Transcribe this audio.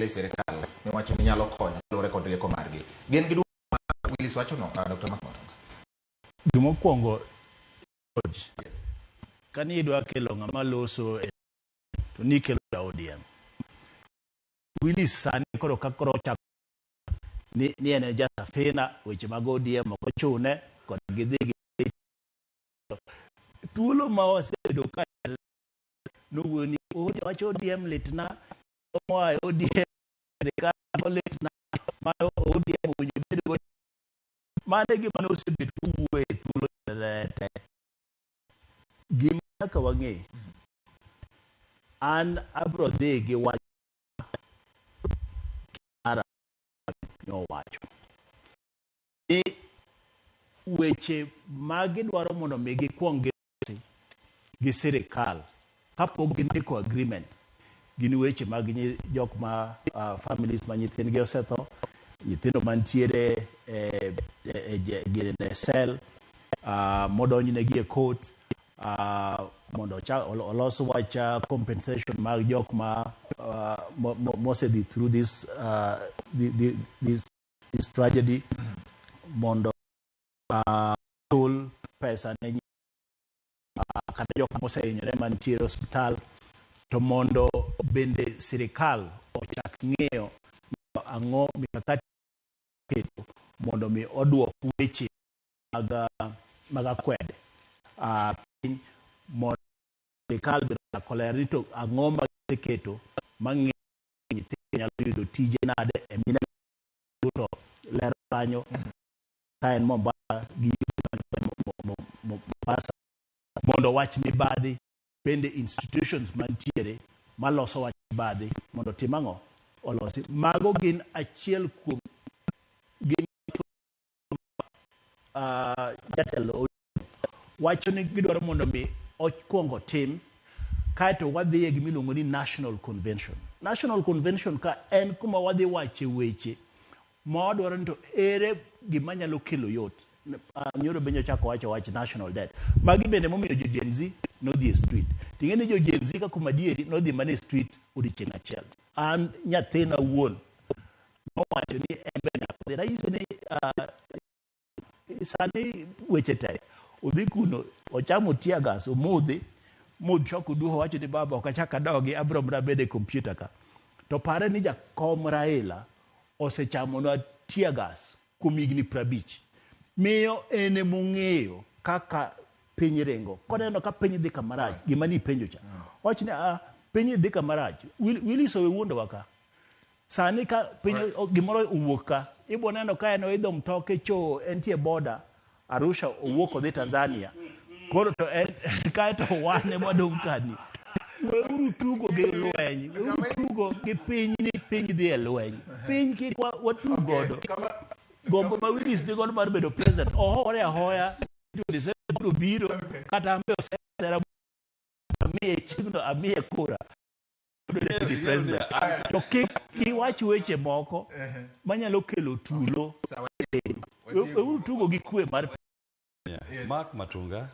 e sirikal miwacho ni nyalo konyo kaluwore kod rieko margi. Gin gi duoko ma Willis wachono, Dr. Mark Matonga. Gimokwongo, George, Yes. kani idwa kelo ng'ama loso e to nikelo ja ODM. Willis sani koro ka koro ochako ni en ja Safina, weche mag ODM ok ochune kod gidhi gi thuolo ma wasebedo ka nowuoyo ni wach ODM litna, moa e ODM sirikal litna, mano ODM owinjo bed go. Mano e gima nosebet kowuoyo e thuolo te. Gima nyaka wang'e, an abro dhi gi wach mara nowacho ni weche ma gidwaro mondo mi gikwong gilosi gi sirikal kapok gindiko agreement gin weche mag jok ma families ma nyithindgi osetho, nyithindo mantiere e cell modonjnegi e court, mondo olos wach compensation mag jok ma mosedhi through this tragedy, mondo chul pesa ne kata jok mosehinyore mantiere e osiptal, to mondo bende sirikal ochak ng'iyo ang'o mikakati keto mondo mi oduok weche mag akwede piny, mondo sirikal bende ochak oler ni to ang'o ma giseketo mang'iyo nyithindo nyalo yudo tije nade e mine to ler kanyo ka en Mombasa gi Mombasa, mondo wach mibadhi bende institutions mantiere maloso wach mibadhi mondo tim ang'o olosi. Mago gin achiel kuom gin jatelo wacho ni gidwaro mondo mi okwong otim, kaeto wadhi e gimiluongo ni national convention. National convention ka en kuma wadhi wache weche ma wadwaro ni to ere gima nyalo kelo yot. Nyoro be nyochako wacho wach national debt. Magi bende momiyo jo Gen Z nodhi e street. Ting'e ni jo Gen Z ka kuom adieri nodhi mana e street odiechieng' achiel. An nyathina wuon nowacho ni en be nyaka odhi. Nanyise ni sani weche tek. Odhi kuno, ochamo tear gas, omodhi, mochako oduogo owacho ni baba ok achak adogi, abiro mana bedo e kompyuta ka. To pare ni jakom Raila osechamonwa tear gas kuom higni 50. Miyo en emong'eyo kaka piny ringo. Koneno ka piny dhi kamarach, gima ni penjo cha. Owacho ni piny dhi kamarach. Willis owe wuondowa ka. Sani ka piny gimoro owuok ka, ibo neno ka en oidho mtoke cho entie border Arusha owuok odhi Tanzania. Koro to en kaeto wan ema wadong' kani. Weuru tugo gi lweny, weuru tugo gi piny ni piny dhi e lweny. Piny kik watug godo. Gombo ma Willis ni godo mar bedo president, ohore ahoya 27 biro biro, kata an be osera amiye chieng'no amiye kura. Deputy president. To kik giwach weche moko manyalo kelo tulo. Weuru tugo gi kwe mar Mark Matunga.